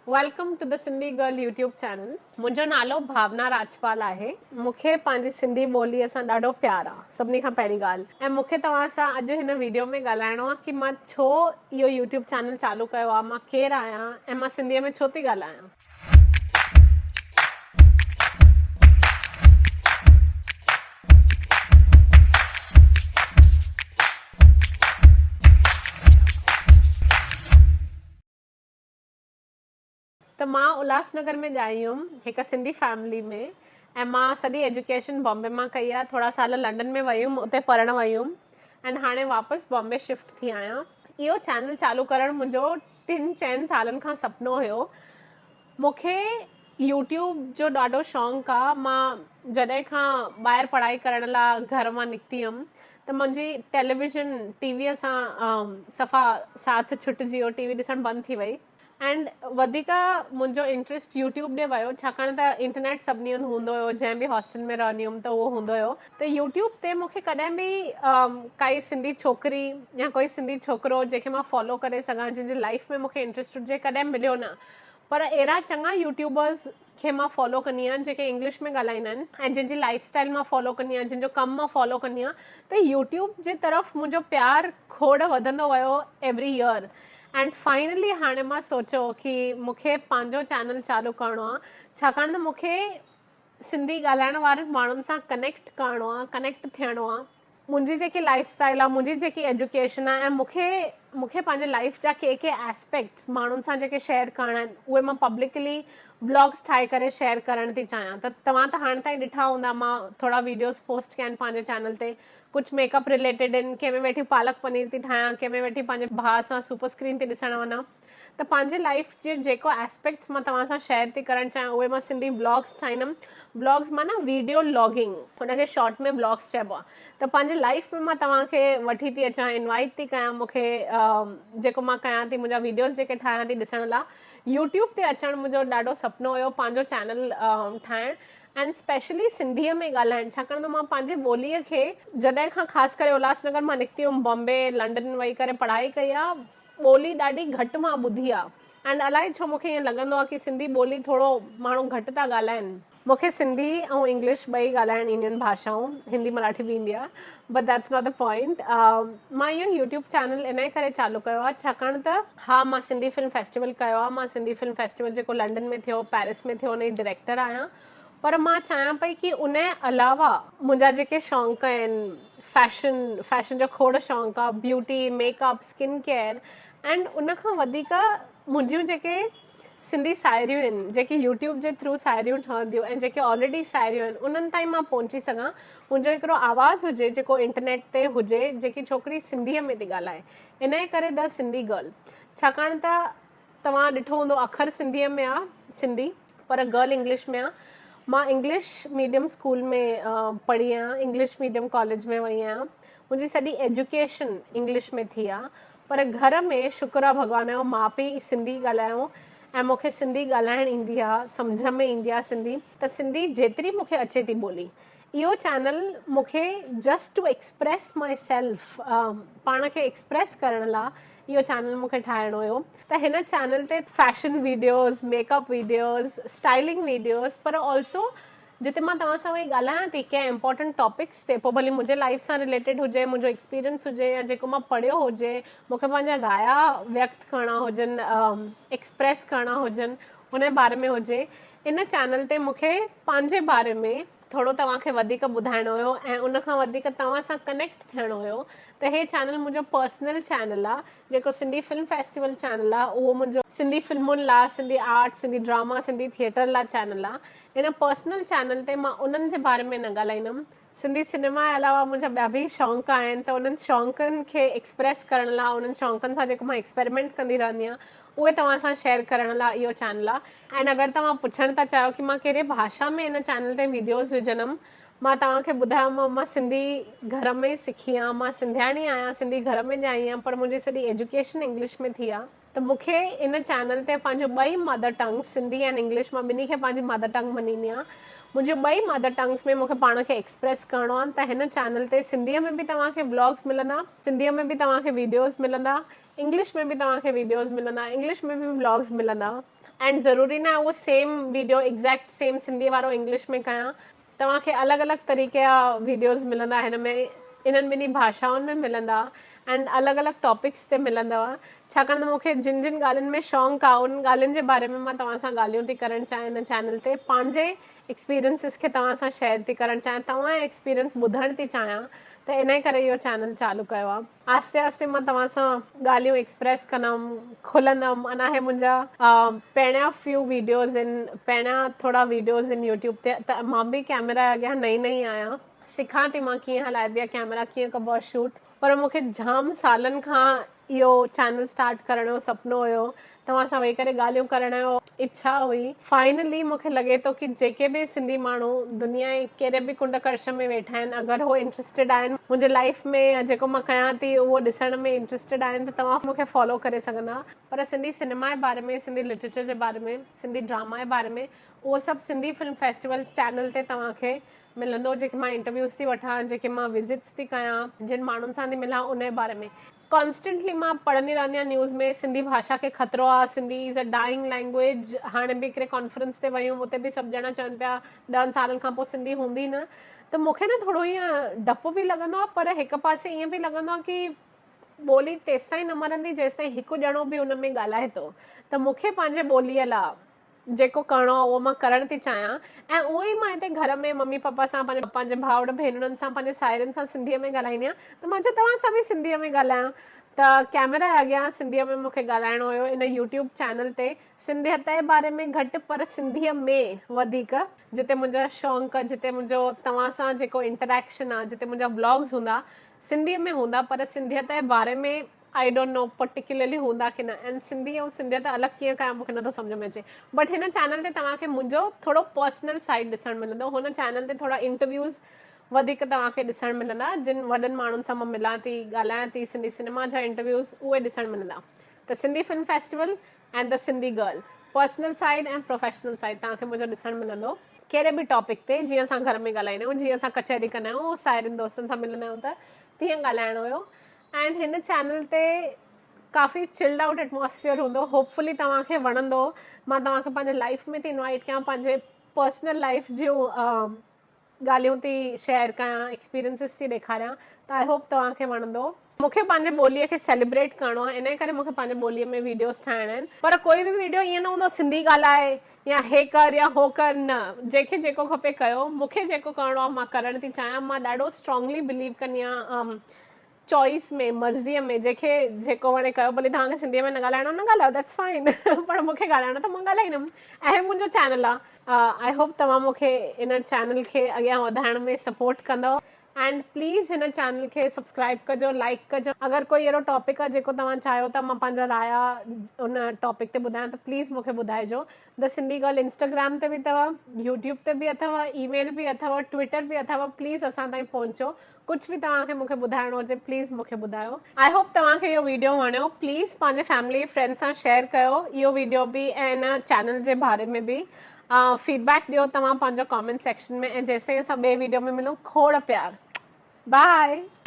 Welcome to the Sindhi girl YouTube channel منهنجو نالو ڀاونا راجپال آهي مون کي پنهنجي سنڌي ٻولي سان ڏاڍو پيار آ سڀني کان پهرين ڳالهه ۽ مون کي توهان سان اڄ هن ويڊيو ۾ ڳالهائڻو آ ڪي مان ڇو اهو يوٽيوب چينل چالو ڪيو آ مان ڪير آهيان ۽ مان سنڌي ۾ ڇو ٿي ڳالهايان. ته مان الهاس نگر ۾ ڄائي هيم هڪ سنڌي فيملي ۾ ۽ مان سڄي ايجوڪيشن بامبي مان ڪئي آهي ٿورا سال لنڊن ۾ وئي هيم اتي پڙهڻ وئي هيم ۽ هاڻي واپس بامبي شفٽ ٿي آهيان اهو چينل چالو ڪرڻ منهنجو ٽن چئن سالن کان سپنو هيو مون کي يوٽيوب جو ڏاڍو شوق آ مان جڏهن کان ٻاهر پڙهائي ڪرڻ لاء گهر مان نڪتي هيم ته منهنجي ٽيليويزن ٽي ويء سان صفا ساٿ ڇٽجي ويو ٽي وي ڏسڻ بند ٿي وئي اينڊ وڌيڪ منهنجو انٽريسٽ يوٽيوب ڏي ويو ڇاڪاڻ ته انٽرنيٽ سڀني هنڌ هوندو هيو جنهن به هاسٽل ۾ رهندي هيم ته اهو هوندو هيو ته يوٽيوب تي مون کي ڪڏهن به ڪائي سنڌي ڇوڪري يا ڪوئي سنڌي ڇوڪرو جنهن کي مان فالو ڪري سگهان جنهن جي لائف ۾ مون کي انٽريسٽ هجي ڪڏهن مليو نه پر اهڙا چڱا يوٽيوبرز کي مان فالو ڪندي آهيان جيڪي انگلش ۾ ڳالهائيندا آهن ۽ جن جي لائف اسٽائل مان فالو ڪندي آهيان جن جو ڪم مان فالو ڪندي آهيان ته يوٽيوب جي طرف منهنجو پيار کوڙ وڌندو ويو ايوري ييئر اينڊ فائنلي هاڻي مان سوچيو ڪي مون کي پنهنجو چينل چالو ڪرڻو آهي ڇاڪاڻ ته مون کي سنڌي ڳالهائڻ وارن ماڻهن سان ڪنيڪٽ ڪرڻو آهي ڪنيڪٽ ٿيڻو آهي منهنجي جيڪي لائف اسٽائل آهي منهنجي جيڪي ايجوڪيشن آهي ۽ مون کي مون کي پنهنجي لائف جا ڪي ڪي اسپيڪٽس ماڻهن سان جيڪي شيئر ڪرڻا آهن اهي مان پبلڪلي ولاگس ٺاهي ڪري شيئر ڪرڻ ٿي چاهيان ته توهان ته هاڻي تائين ڏٺا هوندا مان ٿورا ويڊيوز پوسٽ ڪيا آهن پنهنجي چينل تي ڪجهه ميڪ اپ رليٽيڊ آهن ڪنهن ۾ ويٺي پالڪ پنير ٿي ٺاهيان ڪنهن ۾ ويٺي پنهنجي ڀاء سان سپر اسڪرين تي ڏسڻ وڃان ته پنهنجي لائف جي جيڪو اسپيڪٽس مان توهان سان شيئر ٿي ڪرڻ چاهيان اهي مان سنڌي ولاگس ٺاهيندم ولاگس معنيٰ ويڊيو لاگنگ ان کي شارٽ ۾ ولاگس چئبو آهي ته پنهنجي لائف ۾ مان توهان کي وٺي ٿي اچان انوائٽ ٿي ڪيان مون کي جيڪو مان ڪيان ٿي منهنجا ويڊيوز جيڪي ٺاهيان ٿي ڏسڻ لاء يوٽيوب تي اچڻ منهنجو ڏاڍو سپنو هيو پنهنجو چينل ٺاهڻ ۽ اسپيشلي سنڌيء ۾ ڳالهائڻ ڇاڪاڻ ته مان پنهنجي ٻوليء کي جڏهن کان خاص ڪري الهاس نگر مان نڪتي هيم بامبي لنڊن وئي ڪري پڙهائي ڪئي آ ٻولي ڏاڍي گهٽ مان ٻڌي آ ۽ الائي ڇو مونکي ائين لڳندو آ ڪي سنڌي ٻولي ٿورو ماڻهو گهٽ ٿا ڳالهائن. مونکي سنڌي ۽ انگلش ٻئي ڳالهائڻ اينديون آهن ڀاشائون هندي مراٺي به ايندي آ but that's not the point مان اهو يوٽيوب چينل ان ڪري چالو ڪيو آ ڇاڪاڻ ته ها مان سنڌي فلم فيسٽيول ڪيو آ مان سنڌي فلم فيسٽيول جيڪو لنڊن ۾ ٿيو پيرس ۾ ٿيو ان جي ڊائريڪٽر آهيان پر مان چاهيان پئي ڪي ان جي علاوه منهنجا جيڪي شوق آهن فيشن فيشن جو کوڙ شوق آ beauty make up skin care and ان کان وڌيڪ منهنجيون جيڪي سنڌي ساهيڙيون آهن جيڪي يوٽيوب جي ٿرو ساهيڙيون ٺهنديون ۽ جيڪي آلريڊي ساهيڙيون آهن انهن تائين مان پهچي سگهان منهنجو هڪڙو آواز هجي جيڪو انٽرنيٽ تي هجي جيڪي ڇوڪري سنڌيء ۾ ٿي ڳالهائي انهيء ڪري the Sindhi girl ڇاڪاڻ ته توهان ڏٺو هوندو اکر سنڌيء ۾ آ سنڌي پر گرل انگلش ۾ آ مان انگلش ميڊيم اسڪول ۾ پڙهي آهيان انگلش ميڊيم ڪاليج ۾ وئي آهيان منهنجي سڄي ايجوڪيشن انگلش ۾ ٿي آ پر گهر ۾ شڪر آ ڀڳوان جو ماء پيء سنڌي ڳالهايو ۽ مون کي سنڌي ڳالهائڻ ايندي آ سمجهه ۾ ايندي آ سنڌي ته سنڌي جيتري مون کي اچي ٿي ٻولي اهو چينل مون کي just to express my self پاڻ کي ايڪسپريس ڪرڻ لا اهو چينل مون کي ٺاهڻو هيو ته هن چينل تي fashion videos make up videos styling videos پر آلسو جتي مان توهان سان ويهي ڳالهايان ٿي ڪنهن امپورٽنٽ ٽاپڪس تي پوء ڀلي منهنجي لائف سان رليٽيڊ هجي منهنجو ايڪسپيرينس هجي يا جيڪو مان پڙهيو هجي مون کي پنهنجا رايا ويڪت ڪرڻا هجن ايڪسپريس ڪرڻا هجن ان جي باري ۾ هجي ان چينل تي مون کي پنهنجي باري ۾ ٿورو توهان کي وڌيڪ ٻڌائڻو هيو ۽ ان کان وڌيڪ توهان سان ڪنيڪٽ ٿيڻو هيو ته هي چينل منهنجو پرسنل چينل آ جيڪو سنڌي فلم فيسٽيول چينل آ اهو منهنجو سنڌي فلمن لا Sindhi art Sindhi drama Sindhi theatre لا چينل آ ان پرسنل چينل تي مان انهن جي باري ۾ نه ڳالهائيندم سنڌي سئنيما جي علاوه منهنجا ٻيا به شوق آهن ته انهن شوقن کي ايڪسپريس ڪرڻ لاء انهن شوقن سان جيڪو مان ايڪسپيريمينٽ ڪندي رهندي آهيان اهي توهان سان شيئر ڪرڻ لاء اهو چينل آهي ۽ اگر توهان پڇڻ ٿا چاهيو ڪي مان ڪهڙي ڀاشا ۾ ان چينل تي ويڊيوز وجهندم مان توهان کي ٻڌايومانو مان سنڌي گهر ۾ سکي آهيان مان سنڌياڻي آهيان سنڌي گهر ۾ ڄائي آهيان پر منهنجي سڄي ايجوڪيشن انگلش ۾ ٿي آهي ته مون کي ان چينل تي پنهنجو ٻئي مدر ٽنگ سنڌي ۽ انگلش مان ٻنهي کي پنهنجي مدر ٽنگ مڃيندي آهيان منهنجي ٻئي مدر ٽنگس ۾ مون کي پاڻ کي ايڪسپريس ڪرڻو آهي ته هن چينل تي سنڌيء ۾ به توهان کي ولاگس ملندا سنڌيء ۾ به توهان کي ويڊيوز ملندا انگلش ۾ به توهان کي ويڊيوز ملندا انگلش ۾ به ولاگس ملندا. اينڊ ضروري نه آهي اهو سيم ويڊيو ايگزيڪٽ سيم سنڌي وارو انگلش ۾ ڪيان. توهان کي الڳ الڳ طريقي جا ويڊيوز ملندا هن ۾ انهن ٻنهي ڀاشائن ۾ ملندا اينڊ الڳ الڳ ٽاپڪس تي ملندو ڇاڪاڻ ته مون کي جن جن ڳالهين ۾ شونق آهي انهن ڳالهين جي باري ۾ مان توهان سان ڳالهيون ٿي ڪرڻ چاهيان هن چينل تي پنهنجي ايڪسپيرينسز کي توهان سان شيئر ٿي ڪرڻ چاهيان توهان جا ايڪسپيرينس ٻڌڻ ٿي چاهيان ته انهي ڪري اهو چينل چالو ڪيو آهي. آهستي آهستي مان توهان سان ڳالهيون ايڪسپريس ڪندم کلندم انا هي منهنجا پهريان فيو ويڊيوز آهن پهريان ٿورا ويڊيوز آهن يوٽيوب تي ته مان به ڪيمرا اڳيان نئين نئين آهيان سکان ٿي مان ڪيئن هلائبي آهي ڪيمرا ڪيئن ڪبو آهي شوٽ پر مون کي جام سالن کان اهو چينل اسٽارٽ ڪرڻ جو سپنو هيو توهان سان ويهي ڪري ڳالهيون ڪرڻ جو اڇا هئي. فائنلي مون کي لڳي ٿو ڪي جيڪي به سنڌي ماڻهو دنيا جي ڪهڙي به ڪنڊ ڪڙڇ ۾ ويٺا آهن اگر هو انٽرسٽيڊ آهن منهنجي لائيف ۾ يا جيڪو مان ڪيان ٿي اهو ڏسڻ ۾ انٽرسٽيڊ آهن ته توهان مون کي فالو ڪري سگهندا پر سنڌي سئنيما جي باري ۾ سنڌي لٽريچر جي باري ۾ سنڌي ڊراما جي باري ۾ اهو سڀ سنڌي فلم فيسٽيول چينل تي توهان کي ملندو جيڪي مان انٽرويوز ٿي وٺان جيڪي مان وزٽس ٿي ڪيان جن ماڻهن سان ٿي ملان ان جي باري ۾ ڪانسٽنٽلي مان پڙهندي رهندي آهيان نيوز ۾ سنڌي ڀاشا کي خطرو آهي Sindhi is a dying language هاڻي به هڪڙي ڪانفرنس تي وئي هيم اتي به سڀ ڄڻا چون پيا ڏهن سالن کان پوء سنڌي هوندي نه ته مون کي نه ٿورو ائين ڊپ به لڳندو آهي پر هڪ پاسي ائين به لڳندو آهي ڪي ٻولي تيستائين نه مرندي جيستائين هڪ ڄڻو به ان ۾ ڳالهائي ٿو ته مون کي پنهنجي ٻوليء لاء جيڪو ڪرڻو آهي اهو مان ڪرڻ ٿي چاهيان ۽ اهو ئي مان هتي گهر ۾ ممي پپا سان پنهنجي پنهنجي ڀائر ڀينرن سان پنهنجي ساهيڙين سان سنڌيء ۾ ڳالهائيندي آهيان ته مان چيو توهان سان به سنڌيء ۾ ڳالهايان ته ڪئميرا جي اڳيان سنڌيء ۾ مون کي ڳالهائڻو هيو ان يوٽيوب چينل تي سنڌيت جي باري ۾ گهٽ پر سنڌيء ۾ وڌيڪ جتي منهنجا شونق جتي منهنجو توهان سان جيڪو انٽريڪشن آهي جتي منهنجا ولاگز هوندا سنڌيء ۾ هوندا پر سنڌيت جي باري ۾ I don't know particularly هوندا ڪي نه ۽ سنڌي ۽ سنڌيت الڳ ڪيئن ڪيان مونکي نٿو سمجهه ۾ اچي بٽ هن چينل تي توهان کي منهنجو ٿورو پرسنل سائيڊ ڏسڻ ملندو هن چينل تي ٿورا انٽرويوز وڌيڪ توهان کي ڏسڻ ملندا جن وڏن ماڻهن سان مان ملان ٿي ڳالهايان ٿي سنڌي سئنيما جا انٽرويوز اهي ڏسڻ ملندا ته Sindhi film festival ۽ the Sindhi girl personal side ۽ professional side توهان کي منهنجو ڏسڻ ملندو ڪهڙي به ٽاپڪ تي جيئن اسان گهر ۾ ڳالهائيندا آهيون جيئن اسان ڪچهري ڪندا آهيون ساهيڙين دوستن سان ملندا آهيون ته تيئن ڳالهائڻو هيو ۽ هن چينل تي ڪافي چلڊ آئوٽ ايٽماسفيئر هوندو هوپ فلي توهان کي وڻندو مان توهان کي پنهنجي لائف ۾ ٿي انوائٽ ڪيان پنهنجي پرسنل لائف جون ڳالهيون ٿي شيئر ڪيان ايڪسپيرينسز ٿي ڏيکاريان ته I hope توهان کي وڻندو. مون کي پنهنجي ٻوليء کي سيليبريٽ ڪرڻو آهي انهي ڪري مون کي پنهنجي ٻوليء ۾ ويڊيوز ٺاهڻا آهن پر ڪوئي به ويڊيو ائين نه هوندو سنڌي ڳالهائي يا هي ڪر يا هو ڪر نه جنهن کي جيڪو کپي ڪيو مون کي جيڪو ڪرڻو آهي مان ڪرڻ ٿي چاهيان مان ڏاڍو اسٽرانگلي بليو ڪندي آهيان چوائس ۾ مرضيء ۾ جنهن کي جيڪو وڻي ڪيو ڀلي توهان کي سنڌيء ۾ نه ڳالهائڻو نه ڳالهايو that's fine پر مون کي ڳالهائڻو ته مان ڳالهائيندم ۽ هي منهنجو چينل آ I hope توهان مون کي ان چينل کي اڳيان وڌائڻ ۾ سپورٽ ڪندؤ اينڊ پليز هن چينل کي سبسڪرائب ڪجو لائڪ ڪجو اگر ڪوئي اهڙو ٽاپڪ آ جيڪو توهان چاهيو ٿا مان پنهنجا رايا ان ٽاپڪ تي ٻڌايان ته پليز مون کي ٻڌائجو the Sindhi girl Instagram تي به اٿو يوٽيوب تي به اٿو اي ميل به اٿو ٽوئٽر به اٿو پليز اسان تائين پهچو ڪجهه به توهان کي مون کي ٻڌائڻو هجي پليز مون کي ٻڌايو. I hope توهان کي اهو ويڊيو وڻيو پليز پنهنجي فيملي فرينڊ سان شيئر ڪيو اهو ويڊيو به ۽ ان چينل جي باري ۾ به فيڊ بيڪ ڏيو توهان پنهنجو ڪامينٽ سيڪشن ۾ ۽ جيستائين اسان ٻئي ويڊيو ۾ ملون کوڙ پيار باء.